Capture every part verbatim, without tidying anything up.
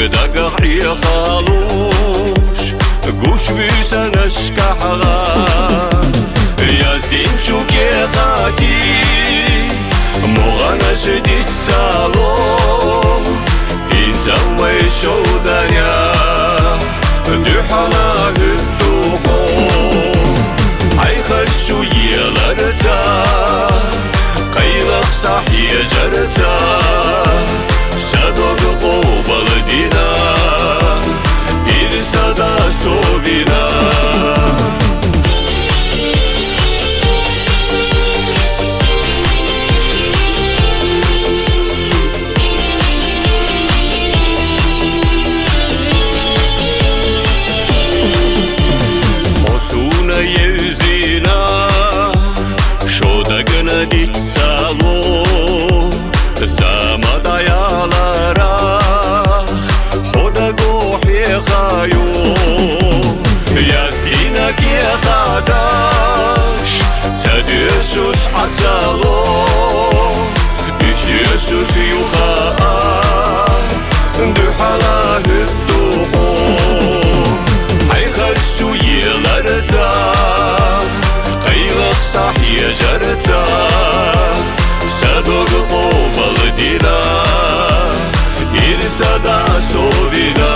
Дагахь Ӏехалуш, гуш буьйсанаш кахьагӀа, яздинчу кехати, могӀанаш дицало, инзал вай шовдая, дуьхьала хӀуттуху. Хьайхаш чу еларца, къайлах сахьежарца, садоб къобалдина, ирсада совина. Хьо суна евзина, шо дагна дицало, заман дӀаяларах, хьо даго хьехаю. Яздина кехаташ, ца дуьшуш Ӏацало, уьш дуьшуш юха а, дуьхьала хӀуттуху. Хьайхаш чу еларца, къайлах сахьежарца, садоб къобалдина, ирсада совина.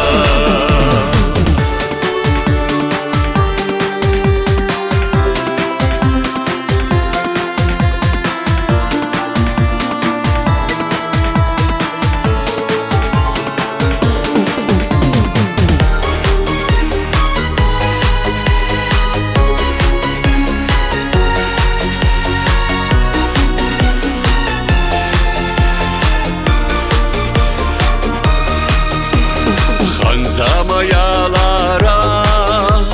Ханзамаяларах,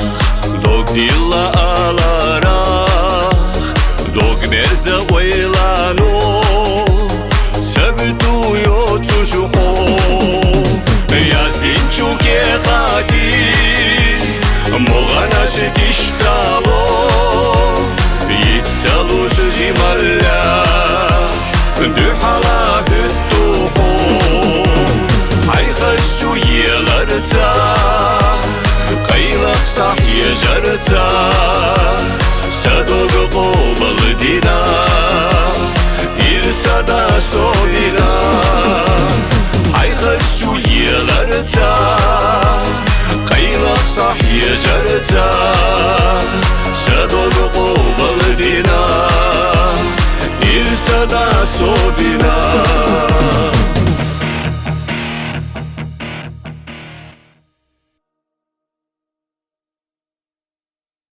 дог дилла аларах, дог мерза ойлану, сабту йоцуш хьо. Яздинчу кехати, могӀанаш дишсало, йицалуш жималла, дуьхьала хӀуттуху. Хьайхаш чу еларца, къайлах сахьежарца, садоб къобалдина, ирсада со